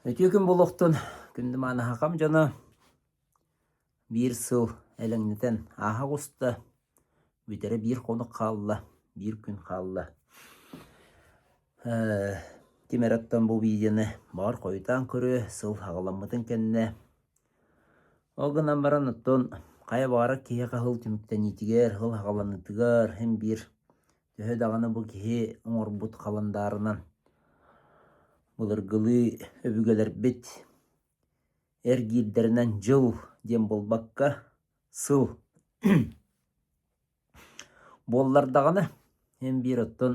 Үтүө күн буолуохтун, күндү мааны хахам дьоно. Биир сыл элэҥнэтэн ааһа оҕуста, бүтэрэ биир хонук хаалла, биир күн хаалла. Э, ким эрэ оттон бу видеоны баҕар хойутаан көрүө, сыл аҕаламмытын кэннэ. Ол гынан баран оттон хайа баҕарар киһиэхэ сыл түмүктэниитигэр, сыл аҕаланыытыгар син биир төһө даҕаны бу киһи оҥорбут халандаарынан былыргылыы өбүгэлэрбит эргиирдэринэн дьыл диэн буолбакка, сыл буоллар даҕаны син биир оттон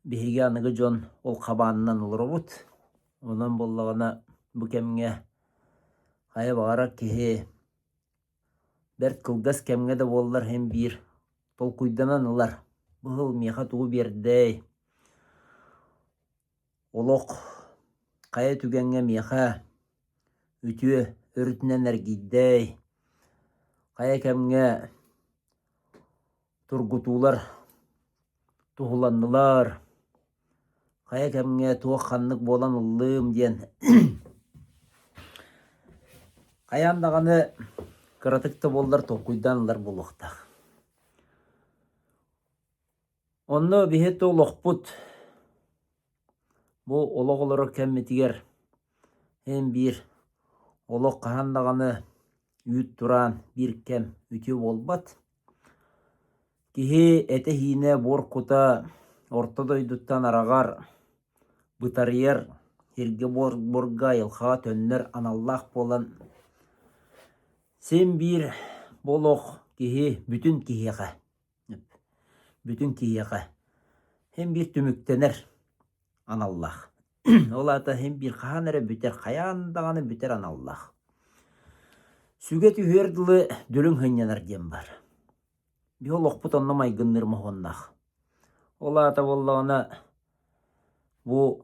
биһиги аныгы дьон ол хабаанынан олоробут. Онон буоллаҕына бу кэмҥэ хайа баҕарар киһи бэрт кылгас кэмҥэ да буоллар син биир толкуйданан ылар. Бу сыл миэхэ тугу биэрдэй? Олох хайа түгэҥҥэ миэхэ үтүө өрүтүнэн эргийдэй, хайа кэмҥэ тургутуулар туһуланнылар, хайа кэмҥэ туох ханнык буолан ыллым диэн хайаан даҕаны кыратык да буоллар толкуйдаан ылар буолуохтаах. Онно биһи олохпут бу олох олорор кэммитигэр эн биир олох хаһан даҕаны үүт тураан биир кэм үтүө буолбат. Киһи этэ-сиинэ буор кута орто дойдуттан араҕар, бытарыйар, сиргэ буорга айылҕаҕа төннөр аналлаах буолан син биир бу олох киһи бүтүн киһиэхэ бүтүн киһиэхэ син биир түмүктэнэр аналлаах. Ол аата син биир хаһан эрэ бүтэр, хайаан даҕаны бүтэр аналлаах. Сүгэ түһүөр дылы дүлүҥ сынньанар диэн баар. Биһи олохпут онно майгынныыр моһуоннаах. Ол аата буоллаҕына бу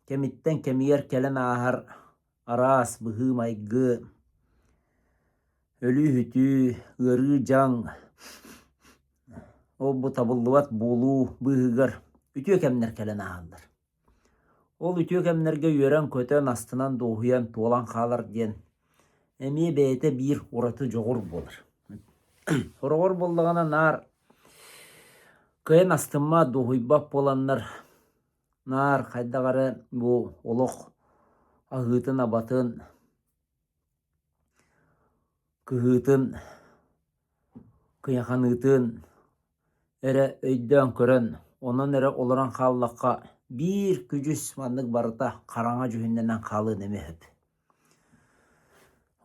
кэмиттэн кэмигэр кэлэн ааһар араас быһыы-майгы, өлүү-сүтүү, ыарыы-дьаҥ, ол-бу табыллыбат буолуу быыһыгар үтүө кэмнэр кэлэн ааһаллар. Ол үтүө кэмнэргэ үөрэн-көтөн, астынан, дуоһуйан, туолан хаалар диэн эмиэ бэйэтэ биир ураты дьоҕур буолар. Сороҕор буоллаҕына наар кыайан астыммат, дуоһуйбат буоланнар Наар хайдах эрэ бу олох аһыытын-абатын, кыһыытын, кыйаханыытын эрэ өйдөөн көрөн, онон эрэ олорон хааллахха биир күдьүс маннык барыта хараҥа дьүһүннэнэн хаалыан эмиэ сөп.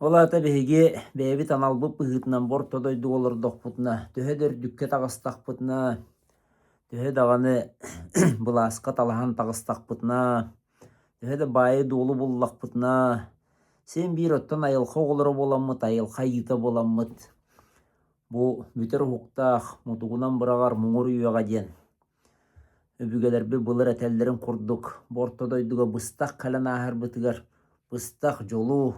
Ол аата биһиги бэйэбит аналбыт быһыытынан бу орто дойдуга олордохпутуна, төһө да үрдүккэ таҕыстахпытына, төһө даҕаны былааска талаһан таҕыстахпытына, төһө да баайы-дуолу буллахпытына, син биир оттон айылҕа оҕолоро буоламмыт, айылҕа айыыта буоламмыт, бу бүтэр уһуктаах, мутугунан быраҕар муҥур үйэҕэ диэн Өбүгэлэрбит былыр этэллэрин курдук, бу орто дойдуга быстах кэлэн ааһарбытыгар быстах дьолу,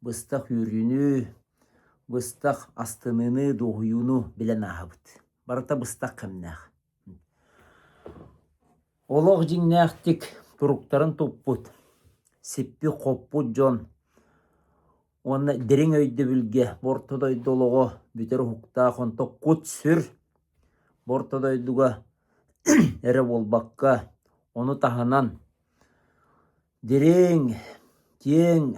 быстах үөрүүнү, быстах астыныыны, дуоһуйууну билэн ааһабыт. Барыта быстах кэмнээх. Олох дьиҥнээхтик туруктарын туппут, сиппит-хоппут дьон уонна дириҥ өйдөбүлгэ бу орто дойду олоҕо бүтэр уһуктаах, онтон кут-сүр бу орто дойдуга эрэ буолбакка, ону таһынан дириҥ, киэҥ,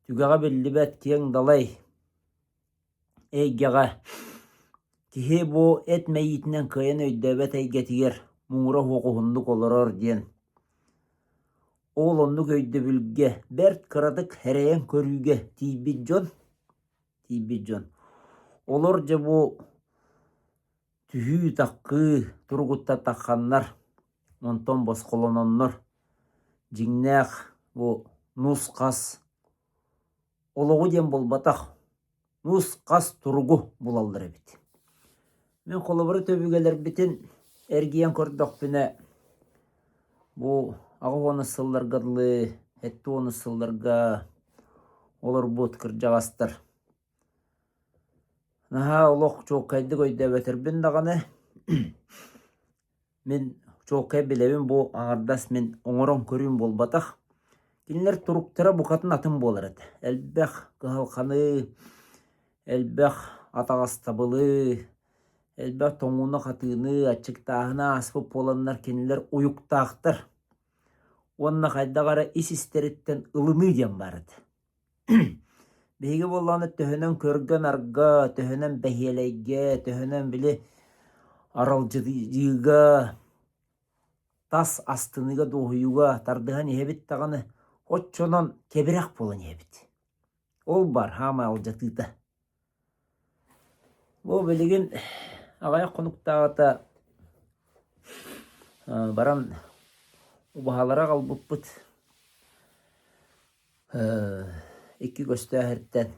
түгэҕэ биллибэт киэҥ далай эйгэҕэ киһи бу эт мэйиитинэн кыайан өйдөөбөт эйгэтигэр муҥура суох уһуннук олорор диэн ол оннук өйдөбүлгэ бэрт кыратык эрэйэн көрүүгэ тиийбит дьон тиийбит дьон олор дьэ бу түһүү-таххыы туругуттан тахханнар онтон босхолононнор дьиҥнээх бу нус-хас олоҕу диэн буолбатах, нус-хас туругу булаллар эбит. Мин холобура өбүгэлэрбитин эргийэн көрдөхпүнэ, бу 80 сылларга дылы, 70 сылларга олорбут кырдьаҕастар наһаа олох чуолкайдык өйдөөбөтөрбүн даҕаны Мин чуолкай билэбин бу аҥардас мин оҥорон көрүүм буолбатах. Кинилэр туруктара букатын атын буолар этэ. Элбэх кыһалҕаны, элбэх атаҕастабылы, элбэх тоҥууну-хатыыны, аччыктааһыны ааспыт буоланнар кинилэр уйуктаахтар уонна хайдах эрэ ис-истэриттэн ылыныы диэн баар этэ. Биһиги буоллаҕына төһөнөн көргө-нарга, төһөнөн бэһиэлэйгэ, төһөнөн били аралдьыйыыга, тас астыныыга, дуоһуйууга тардыһан иһэбит даҕаны, оччонон кэбирэх буолан иһэбит. Ол баар хаамай алдьатыыта. Бу билигин аҕыйах хонуктааҕыта баран убаһалары аҕалбыппыт икки көстөөх эртэн.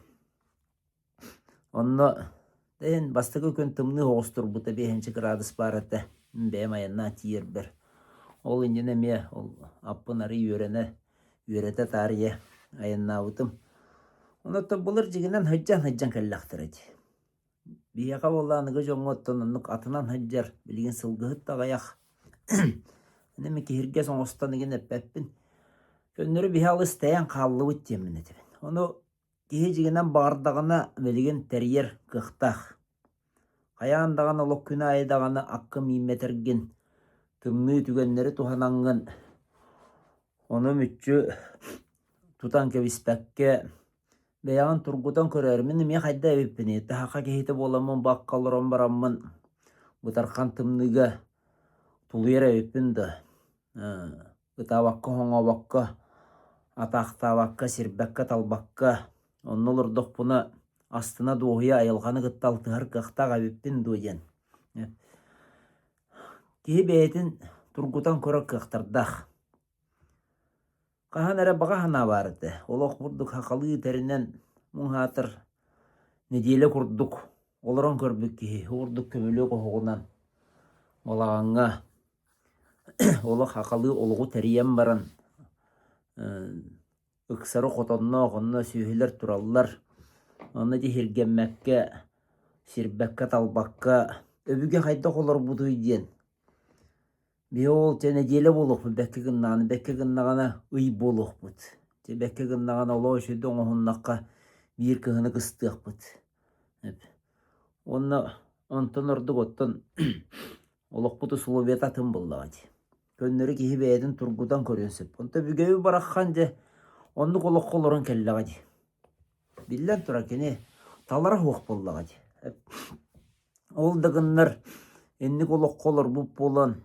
Онно иһин бастакы күн тымныы оҕус турбута биэһинчи кыраадыс баар этэ. Бэйэм айаннаан тиийэрбэр. Ол иннинэ эмиэ ол аппын арый үөрэнэ, үөрэтэ таарыйа айаннаабытым. Онон былыр дьиҥинэн сылдьан-сылдьан кэллэхтэрэ дии. Биһиэхэ буолла аныгы дьоҥҥо оттон оннук атынан сылдьар, билигин сылгыһыт да аҕыйах. Аны мин киһиргэс оҥостон игин эппэппин. Көннөрү биһи алыс тэйэн хааллыбыт диэммин этэбин. Ону киһи дьиҥинэн баҕардаҕына билигин тэрийэр кыахтаах. Хайаан даҕаны олох күн аайы даҕаны акка мииммэтэргин, тымныы түгэннэри туһанаҥҥын, ону мүччү тутан кэбиспэккэ Бэйэҕин тургутан көрөөр, мин эмиэ хайда эбиппиний, таһаха киһитэ буоламмын бакка олорон бараммын бытархан тымныыга тулуйар эбиппин да, ытаабакка-хоҥообокко, атаахтаабакка, сирбэккэ-талбакка, онно олордохпуна астына-дуоһуйа айылҕаны кытта алтыһар кыахтаах эбиппин дуо диэн. Киһи бэйэтин тургутан көрөр кыахтардаах. Хаһан эрэ баҕа санаа баар этэ, олох курдук сахалыы тэринэн муҥ-аатыр нэдиэлэ курдук олорон көрбүт киһи курдук көмүлүөк оһоҕунан балаҕаҥҥа олох сахалыы олоҕу тэрийэн баран ыксары хотонноох онно сүөһүлэр тураллар онно дьиһиргэммэккэ сирбэккэ-талбакка өбүгэ хайдах олорбутуй диэн Биһи ол чэ нэдиэлэ буолуохпут бэккэ гыннаҕына, бэккэ гыннаҕына ый буолуохпут. Чэ бэккэ гыннаҕына олоо үчүгэйдик оҥоһуннахха биир кыһыны кыстыахпыт. Уонна онтон ордук оттон олохпут условията атын буоллаҕа дии. Көннөрү киһи бэйэтин тургутан көрүөн сөп. Онто бүгэйи бараххан дьэ оннук олоххо олорон кэллэҕэ дии. Биллэн турар кини талара суох буоллаҕа дии. Ол да гыннар инник олоххо олорбут буолан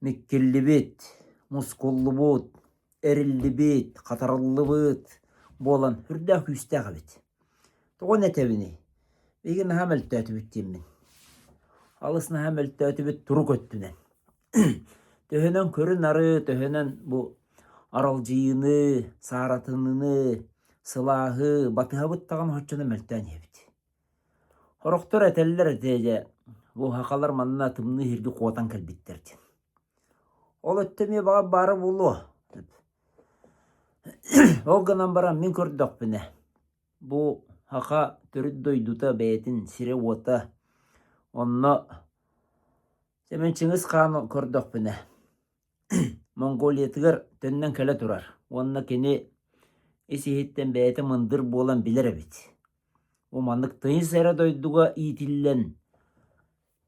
миккиллибит, мускуллубут, эриллибит, хатарыллыбыт буолан сүрдээх күүстээх эбит. Тоҕо этэбиний? Биһиги наһаа мөлтөөтүбүт диэммин. Алыс наһаа мөлтөөтүбүт турук өттүнэн. Төһөнөн көрү-нары, төһөнөн бу аралдьыйыыны, сааратыныыны, сылааһы батыһабыт даҕаны оччону мөлтөөн иһэбит. Сорохтор этэллэр этэ дьэ, бу сахалар манна тымныы сиргэ куотан кэлбиттэр диэн. Ол өттө эмиэ баҕар баара буолуо. Ол гынан баран мин көрдөхпүнэ, бу саха төрүт дойдута бэйэтин сирэ-уота онно дьэ мин Чыҥыс Хаан көрдөхпүнэ Монголиятыгар төннөн кэлэ турар уонна кини ис-иһиттэн бэйэтэ мындыр буолан билэр эбит. Бу маннык тыйыс эрэ дойдуга иитиллэн,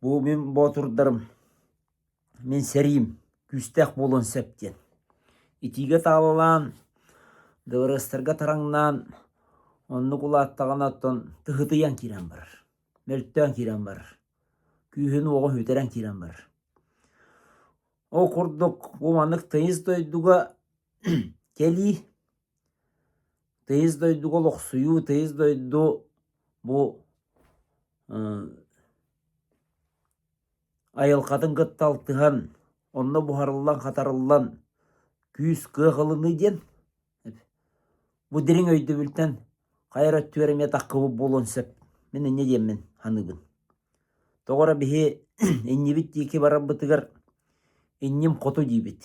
бу мин боотурдарым, мин сэриим күүстээх буолуон сөп диэн. Итиигэ таалалаан, дыбарыастарга тараҥнаан, оннук улааттаҕына оттон тыһытыйан киирэн барар, мөлтөөн киирэн барар, күүһүн-уоҕун сүтэрэн киирэн барар. Ол курдук бу маннык тыйыс дойдуга кэлии, тыйыс дойдуга олохсуйуу, тыйыс дойду бу айылҕатын кытта алтыһан, онно буһарыллан-хатарыллан күүс-кыах ылыныы диэн Бу дириҥ өйдөбүлтэн хайа эрэ өттүгэр эмиэ таххыбыт буолуон сөп. Мин инньэ диэммин саныыбын. Тоҕо эрэ биһи иннибит диэки барарбытыгар инним хоту диибит.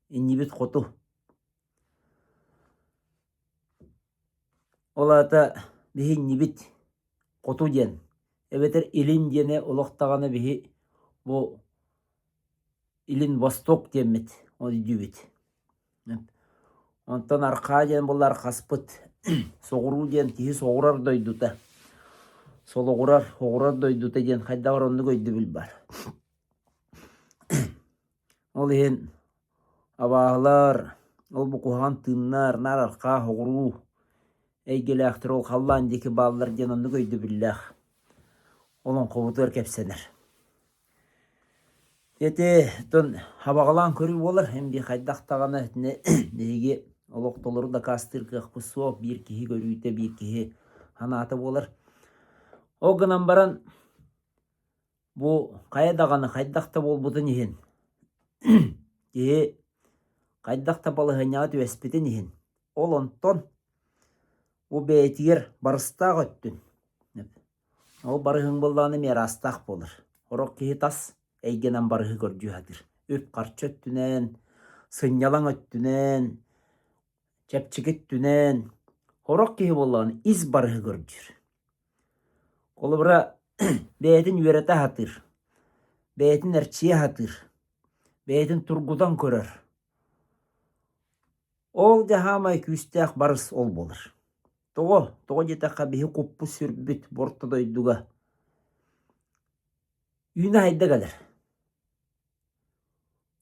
Иннибит хоту. Ол аата биһи иннибит хоту диэн эбэтэр илин диэни олох даҕаны биһи бу илин восток диэммит ол өйдүүбүт. Онтон архаа диэн буолла архаспыт. Соҕуруу диэн киһи соҕурар дойдута. Солоҕурар, оҕурар дойдута диэн хайдах эрэ оннук өйдөбүл баар. Ол иһин абааһылар, ол бу куһаҕан тыыннар, наар архаа соҕуруу эйгэлээхтэр ол халлаан диэки бааллар диэн оннук өйдөбүллээх олоҥхобутугар кэпсэнэр. Ити оттон хабаҕалаан көрүү буолар, эн биир хайдах даҕаны итини биһиги олох толору дакаастыыр кыахпыт суох, биир киһи көрүүтэ, биир киһи санаата буолар. Ол гынан баран бу хайа даҕаны хайдах да буолбутун иһин киһи хайдах да балаһыанньаҕа түбэспитин иһин, ол онтон бу бэйэтигэр барыстаах өттүн Ол барыһыҥ буоллаҕына эмиэ араастаах буолар. Сорох киһи тас эйгэнэн барыһы көрдүү сатыыр. Үп-харчы өттүнэн, сынньалаҥ өттүнэн, чэпчэки өттүнэн. Сорох киһи буоллаҕына ис барыһы көрдүүр. Холобура, бэйэтин үөрэтэ сатыыр, бэйэтин эрчийэ сатыыр, бэйэтин тургутан көрөр. Ол дьэ саамай күүстээх барыс ол буолар. Тоҕо? Тоҕо диэтэххэ биһи куппут-сүрбүт бу орто дойдуга үүнэ-сайда кэлэр.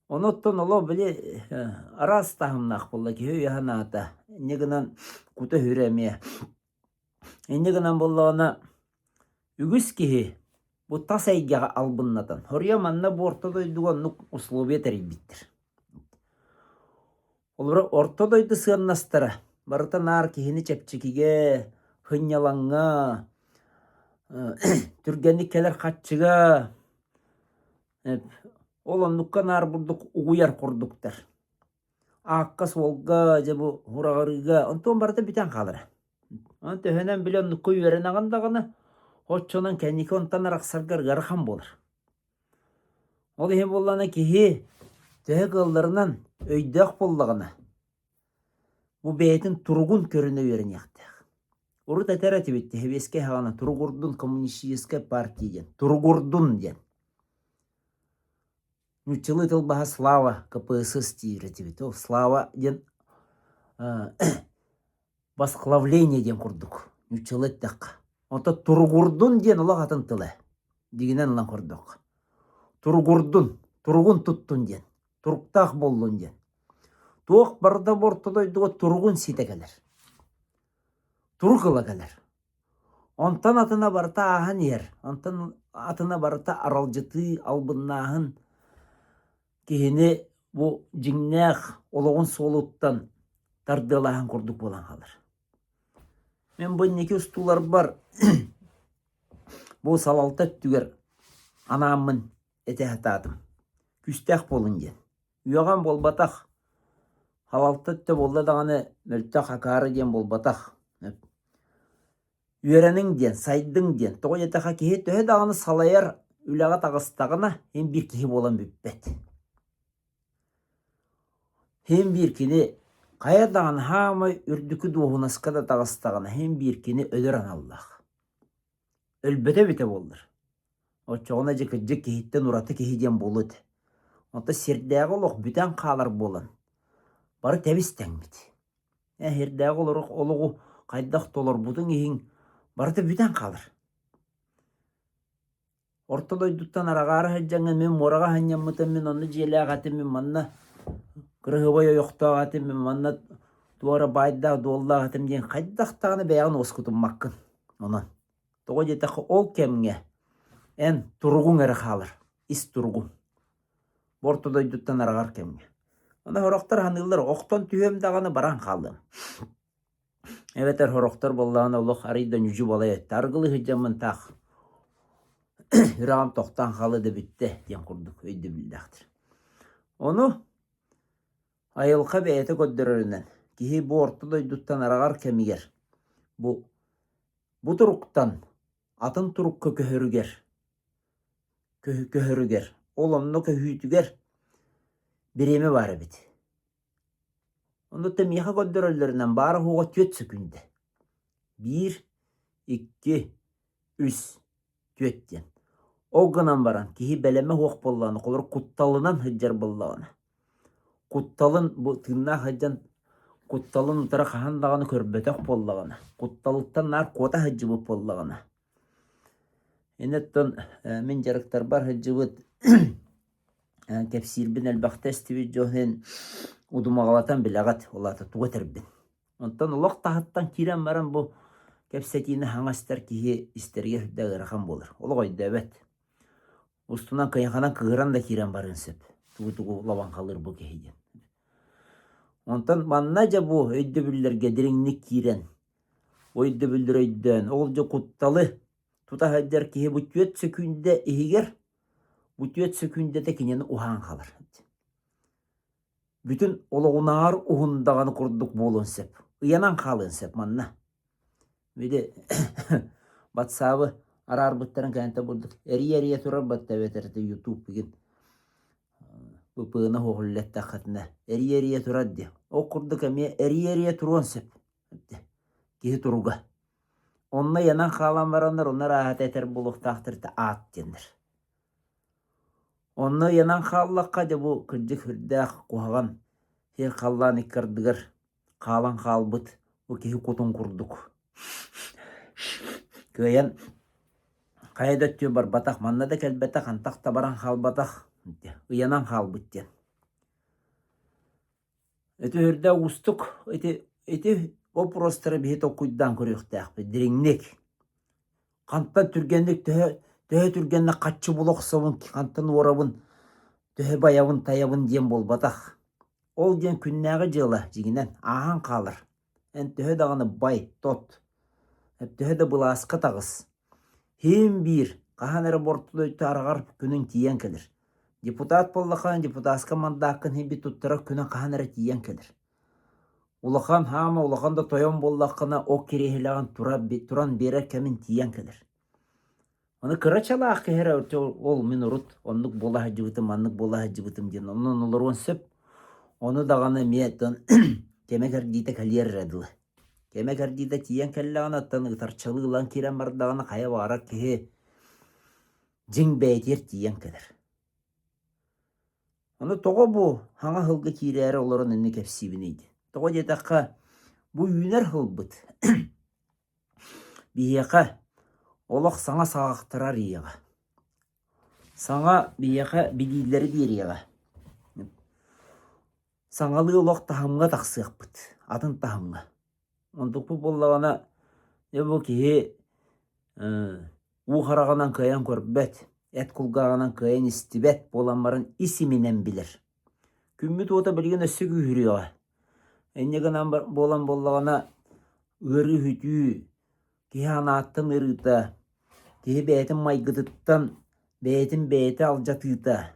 Онуттан олох били араас таһымнаах буолла киһи өйө-санаата. Инньэ гынан кута-сүрэ эмиэ. Инньэ гынан буоллаҕына үгүс киһи бу тас эйгэҕэ албыннатан, хоруйа манна бу орто дойдуга оннук условия тэрийбиттэр. Олоро орто дойду сыаннастара барыта наар киһини чэпчэкигэ, сынньалаҥҥа, түргэнник кэлэр харчыга ол оннукка наар бурдук угуйар курдуктар. Аакка-суолга, дьэ бу ураҕарыыга онтуон барыта бүтэн хаалара. Онон төһөнөн били оннукка үөрэнэҕин даҕаны, оччонон кэнники онтон арахсаргар ыарахан буолар. Ол иһин буоллаҕына киһи төһө кыалларынан өйдөөх буоллаҕына, бу бэйэтин туругун көрүнэ үөрэниэхтээх. Урут этэр этибит сэбиэскэй саҕана туругурдун коммунистическай партия диэн, туругурдун диэн. Нууччалыы тылбаһа Слава КПСС диир этибит. Ол Слава диэн восхваление диэн курдук нууччалыы эттэххэ. Онтон туругурдун диэн олох атын тыла. Дигинэн ылан көрдөххө. Туругурдун, туругун туттун диэн, туруктаах буоллун диэн. Туох барыта бу орто дойдуга туругун ситэ кэлэр. Турук ыла кэлэр. Онтон атына барыта ааһан иһэр. Онтон атына барыта аралдьытыы, албыннааһын киһини бу дьиҥнээх олоҕун суолуттан тардыалааһын курдук буолан хаалар. Мин бу инники устууларбар бу салалта өттүгэр анааммын этэ сатаатым. Күүстээх буолун диэн. Үөҕэн буолбатах, салалта өттө буолла даҕаны мөлтөх акаары диэн буолбатах. Үөрэниҥ диэн, сайдыҥ диэн. Тоҕо диэтэххэ киһи төһө даҕаны салайар үлэҕэ таҕыстаҕына, син биир киһи буолан бүппэт. Син биир кини хайа даҕаны хаамай үрдүкү дуоһунаска да таҕыстаҕына, син биир кини өлөр аналлаах. Өлбөтө эбитэ буоллар. Оччоҕуна дьэ кырдьык киһиттэн ураты киһи диэн буолуо этэ. Онтон сирдээҕи олох бүтэн хаалар буолан, бары тэбис-тэҥмит. Эһирдээҕи олорох олоҕу хайдах толорбутуҥ иһин барыта бүтэн хаалар. Орто дойдуттан араҕаары сылдьаҥҥын мин муораҕа сынньаммытым, мин онно дьиэлээх этим, мин манна кыраһыабай ойохтоох этим, мин манна туора баайдаах-дуоллаах этим диэн хайдах даҕаны бэйэҕин уоскутуммаккын. Онон тоҕо диэтэххэ ол кэмҥэ эн туругуҥ эрэ хаалар, ис туругуҥ. Бу орто дойдуттан араҕар кэмҥэ. Аны сорохтор саныыллар охтон түһүөм даҕаны баран хаалыам. Эбэтэр сорохтор буоллаҕына олох арый да ньүдьү-балай өттө аргылыы сылдьаммын таах үрэҕим тохтоон хаалла да бүттэ диэн курдук өйдөбүллээхтэр. Ону айылҕа бэйэтэ көрдөрөрүнэн киһи бу орто дойдуттан араҕар кэмигэр бу бу туруктан атын турукка көһөрүгэр көһөрүгэр, ол онно көһүүтүгэр бириэмэ баар эбит. Оннуттан миэхэ көрдөрөллөрүнэн баара-суоҕа түөрт сөкүүндэ. Биир, икки, үс, түөрт диэн. Ол гынан баран киһи бэлэмэ суох буоллаҕына, холобур кутталынан сылдьар буоллаҕына, кутталын бу тыыннаах сылдьан кутталын утары хаһан даҕаны көрбөтөх буоллаҕына, кутталыттан наар куота сылдьыбыт буоллаҕына, Иннеттон мин дьарыктарбар сылдьыбыт кэпсиирбин элбэхтэ истибит дьон иһин удумаҕалатан билэҕит, ол аата тугу этэрбин. Онтон олох таһыттан киирэн баран бу кэпсэтиини хаҥас истэр киһи истэригэр сүрдээх ыарахан буолар. Олох өйдөөбөт. Устунан кыйаханан кыыһыран да киирэн барыан сөп. Тугу-тугу лабаҥхалыыр бу киһи диэн. Онтон манна дьэ бу өйдөбүллэргэ дириҥник киирэн, өйдөбүллэри өйдөөн, ол дьэ кутталы тута сылдьар киһи бу түөрт сөкүүндэ иһигэр, бу түөрт сөкүүндэтэ кинини уһаан хаалар. Бүтүн олоҕунааҕар уһун даҕаны курдук буолуон сөп. Ыйанан хаалыан сөп манна. Били батсаабы араарбыттарын кэнтэ бурдук эрийэ-эрийэ турар батта эбэтэр ютуб игин ПП-ны хоһуллэттэххитинэ эрийэ-эрийэ турар диэ. Ол курдук эмиэ эрийэ-эрийэ туруон сөп киһи туруга. Онно ыйанан хаалан бараннар онно арааһата этэр буолуохтаахтар аат диэннэр. Онно ыйанан хааллахха дьэ бу кырдьык сүрдээх куһаҕан сир халлаан икки ардыгар хаалан хаалбыт бу киһи кутун курдук. Кыайан хайа да өттүгэр барбатах, манна да кэлбэтэх, антах да баран хаалбатах, ыйанан хаалбыт диэн. Ити үрдэ уустук ити ити боппуруостары биһи толкуйдаан көрүөхтээхпит дириҥник. Хантан түргэнник төһө төһө түргэнник хаччы була охсобун, хантан уорабын, төһө байабын, тайабын диэн буолбатах. Ол диэн күннээҕи дьыала дьиҥинэн ааһан хаалар. Эн төһө даҕаны бай, тот, төһө да былааска таҕыс, Иһин биир, хаһан эрэ бортулуйта араҕар күнүҥ тиийэн кэлэр. Депутат буоллаххына депутатскай мандааккын иһин туттарар күнүҥ хаһан эрэ тиийэн кэлэр. Улахан хаама, улахан да тойон буоллаххына ол кириэһилэҕин туран биэрэр кэмин тиийэн кэлэр. Аны кыра чалаах киһи эрэ ол мин урут оннук буола сылдьыбытым, маннык буола сылдьыбытым диэн онон олоруон сөп. Ону даҕаны эмиэ кэмэ кэрдиитэ кэлиэр эрэ дылы. Кэмэ кэрдиитэ тиийэн кэллэҕинэ, оттон ытарчалыы ылан киирэн бардаҕына, хайа баҕарар киһи дьиҥ бэйэтигэр тиийэн кэлэр. Ону тоҕо бу хаҥа сылга киирээри олорон инник кэпсиибиний диэн. Тоҕо диэтэххэ, бу үүнэр сылбыт биһиэхэ олох саҥа саҕахтарар ийэҕэ. Саҥа биһиэхэ билиилэри биэриэҕэ. Саҥалыы олох таһымҥа тахсыахпыт, атын таһымҥа. Онтукпут буоллаҕына, дьэ бу киһи уу хараҕынан кыайан көрбөт, эт кулгааҕынан кыайан истибэт буолан баран ис иминэн билэр. Күммүт уота билигин өссө күүһүрүөҕэ. Инньэ гынан буолан буоллаҕына, ыарыы-сүтүү, киһи анааттан ыарыыта, киһи бэйэтин майгытыттан бэйэтин бэйэтэ алдьатыыта,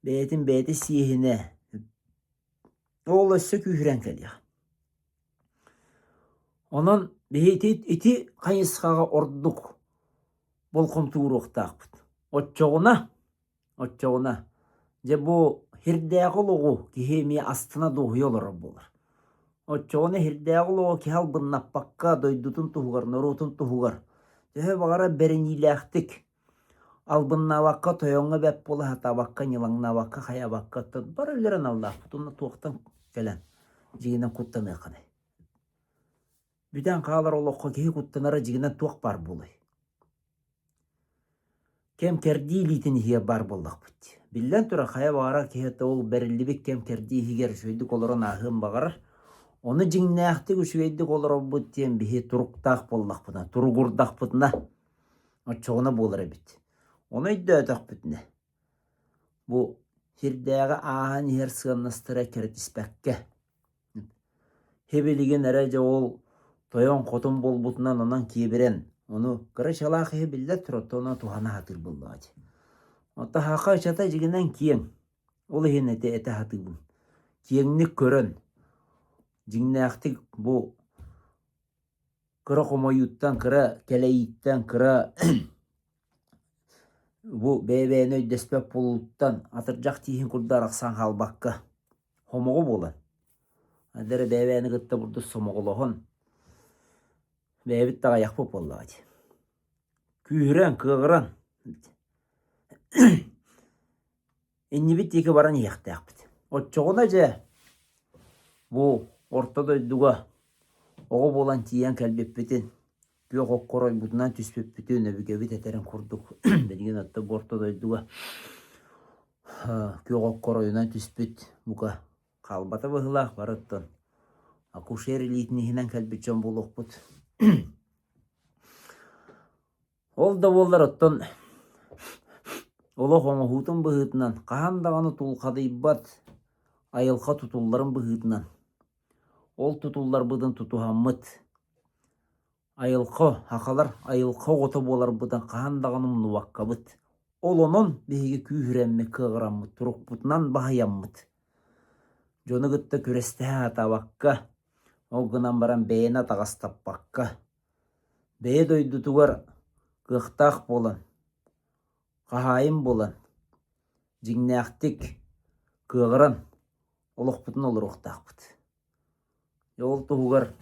бэйэтин бэйэтэ сиэһинэ ол өссө күүһүрэн кэлиэх. Онон биһиги ити хайысхаҕа ордук болҕомто ууруохтаахпыт. Оччоҕуна, оччоҕуна дьэ бу сирдээҕи олоҕу киһи эмиэ астына дуоһуйа олорор буолар. Оччоҕуна сирдээҕи олоҕу киһи албыннаппакка дойдутун туһугар, норуотун туһугар төһө баҕарар бэриниилээхтик Албыннаабакка, тойоҥҥо бэрт буола сатаабакка, ньылаҥнаабакка, хайаабакка оттон бары үлэлэр аналлаахпыт уонна туохтан кэлэн дьиҥинэн куттаныаххыный? Бүтэн хаалар олоххо киһи куттанара дьиҥинэн туох баар буолуой? Кэм-кэрдии илиитин иһигэр баар буоллахпыт дии. Биллэн турар, хайа баҕарар киһи ол бэриллибит кэм-кэрдии иһигэр үчүгэйдик олорон ааһыан баҕарар. Ону дьиҥнээхтик үчүгэйдик олоробут диэн биһи туруктаах буоллахпытына, туругурдахпытына Оччоҕуна буолар эбит. Ону өйдөөтөхпүтүнэ, бу сирдээҕи ааһан иһэр сыаннастара кэрэтиспэккэ, сибилигин эрэ дьэ ол тойон-хотун буолбутунан онон киэбирэн, ону кыра чалаах киһи биллэр турар, ону туһана сатыыр буоллаҕа дии. Оттон саха ычата дьиҥинэн киэҥ. Ол иһин этэ этэ сатыыбын. Киэҥник көрөн, дьиҥнээхтик бу кыра хомойууттан, кыра кэлэйииттэн, кыра бу бэйэ-бэйэни өйдөспөт буолууттан атырдьах тииһин курдук арахсан хаалбакка хомоҕо буолан, эрэ бэйэ-бэйэни кытта бурдук сомоҕолоһон бэйэбит таҕайахпыт буоллаҕа дии. Күүһүрэн, кыаҕыран иннибит диэки баран иһиэхтээхпит. Оччоҕуна дьэ бу. Орто дойдуга оҕо буолан тиийэн кэлбиппитин, күөх окко оройбутунан түспүппүтүн өбүгэбит этэрин курдук билигин оттон бу орто дойдуга күөх окко оройунан түспүт бука хаалбата быһыылаах барыттан акушер илиитин иһинэн кэлбит дьон буолуохпут. Ол да буоллар оттон олох оҥоһуутун быһыытынан хаһан даҕаны тулхадыйбат айылҕа тутулларын быһыытынан ол тутулларбытын тутуһаммыт айылҕа сахалар айылҕа оҕото буоларбытын хаһан даҕаны умнубаккабыт. Ол онон биһиги күүһүрэммит, кыаҕыраммыт, турукпутунан баһыйаммыт дьону кытта күрэстэһэ сатаабакка, ол гынан баран бэйэни атаҕастаппакка Бэйэ дойдутугар кыахтаах буолан, хаһаайын буолан, дьиҥнээхтик кыаҕыран олохпутун олоруохтаахпыт. Ол туһугар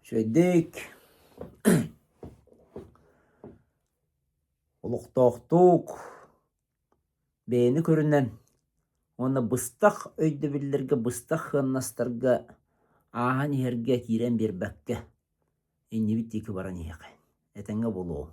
үчүгэйдик, олохтоохтук Бэйэни көрүнэн уонна быстах өйдөбүллэргэ, быстах сыаннастарга ааһан иһэргэ киирэн биэрбэккэ иннибит диэки баран иһиэхэ. Этэҥҥэ буолуоҕуҥ.